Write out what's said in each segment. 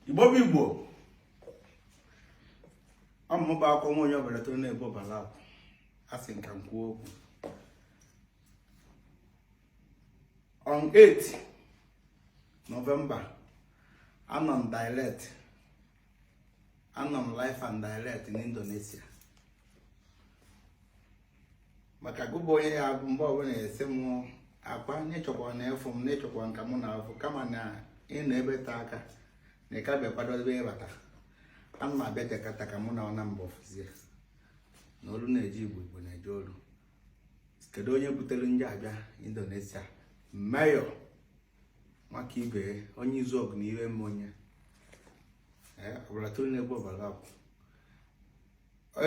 Igbo bụ Igbo, ọ mụ bụ Akwa nwa onye ọbụla toro na-ebo ọbara akwụ. A sị nka m kwuo okwu. On 8 November, anọ m direct, anọ m live and direct in Indonesia. Maka gụ bụ onye ya bụ mgbe ọbụla esi m akwa n'ịchọkwa na ịfụ m n'ịchọkwa nka mụ na afụ kama na ị nọ ebe ta aka na ị ka bịa kwadobe ịbata. Ana m abịa Jakarta ka mụ na ọ na mba ọfụzie na olu na-eji Igbo, Igbo na-eji olu. Kedu onye butere nje abịa Indonesia? Mayor maka ibe onye izu ọgụ na iwe mme onye ọbara tụrụ na-egbu ọbara akwụ.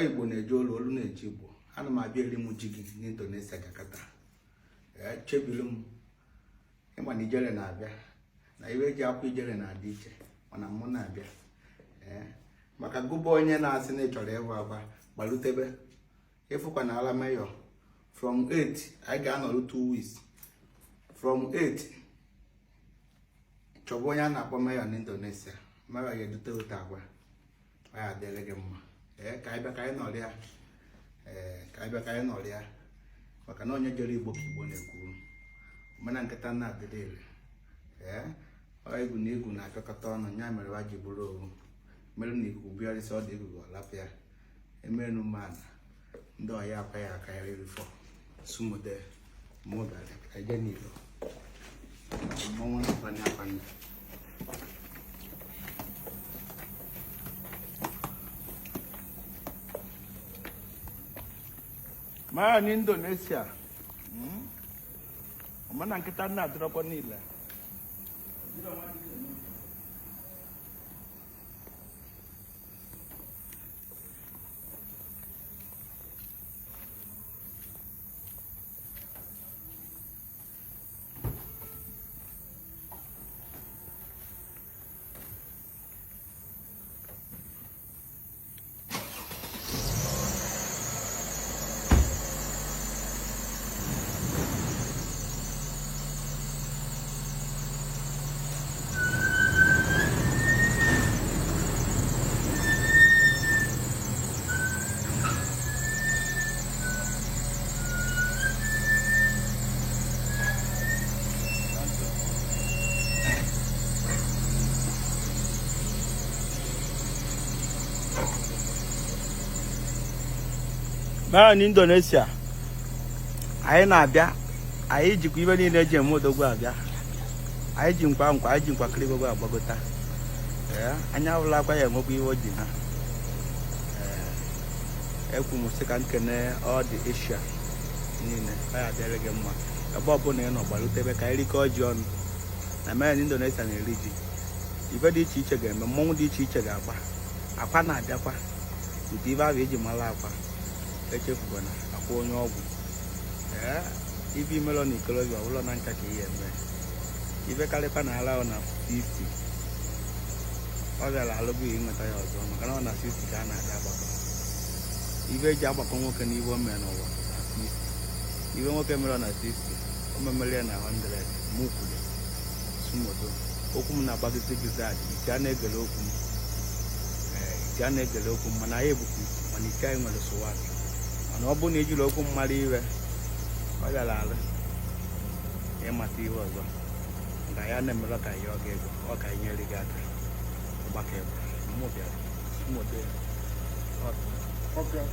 Igbo na-eji olu, olu na-eji Igbo. Ana m abịa eri m ji gị n'Indonesia, Jakarta. Chebiri m ịma na ijele na-abịa na iwe eji akwa ijele na-adị iche, mana mụ na-abịa. Maka gụba onye na-asị na ị chọrọ ịbụ agba gbalutebe ịfụkwa na ala mayor from 8 anyị ga-anọrụ 2 weeks. From 8 chọba onye a na-akpọ mayor n'Indonesia. Mayor ga-edute ụta agwa ọ ya adịrị gị mma. Ee, ka anyị bịa ka anyị nọrịa. Ee, ka anyị bịa ka anyị nọrịa, maka na onye jere Igbo ka Igbo na-ekwuru mana nkịta na-adịrị ire. Ee, ọ egwu na egwu na-apịakọta ọnụ, ya mere wa ji bụrụ owu mere na ikuku bịarịsị ọ dị igugu ọlapịa emenu mana ndị ọya akwa ya aka ya rifọ sumode mụbara eje n'ilo mmọnwụ na-akwanye akwanye. Mara na Indonesia mana nkịta na-adịrọkwa niile. Mara na Indonesia anyị na-abịa, anyị jikwa ibe niile eji eme odogwu abịa. Anyị ji nkwa nkwa, anyị ji nkwa kirigogo agbagota. Ee, anya awụla akwa ya enwekwa ihe o ji ha. Ee, ekwu m sị ka nkene ọ dị Asia niile, ọ ya adịrị gị mma ebe ọbụla ị nọ. Gbalutebe ka anyị rikọọ ji ọnụ na mere na Indonesia na-eri ji. Ibe dị iche iche ga-eme, mmọnwụ dị iche iche ga-agba, akwa na-abịakwa ụdị ibe ahụ eji mara akwa. Echefukwana akwa onye ọgwụ. Ee, ibe imelọ na ikolobịa ọbụla na nka ka ihe eme ibe karịkwa na ala na 50 ọ bịara alụbụ inweta ya ọzọ, maka na ọ na 60 ka a na-abịa agbakọ ibe eji agbakọ nwoke na ibe o mere n'ụwa na 60. Ibe nwoke mere na 60, o memere ya na 100. Mụ kwuru sumodo okwu m na-agbagide gizad ite a na-egele okwu m. Ee, ite a na-egele okwu m, mana anyị ebukwa ite, mana ike anyị nwere sụwak. Mana ọ bụrụ na ijiri okwu m mara iwe, ọ bịara alụ ịmata ihe ọzọ nga ya na-emelọ ka ihe ọ ga-ego ọ ka nyere gị aka ọgbakọ ebe mụ bịara sumodo ya. Okay.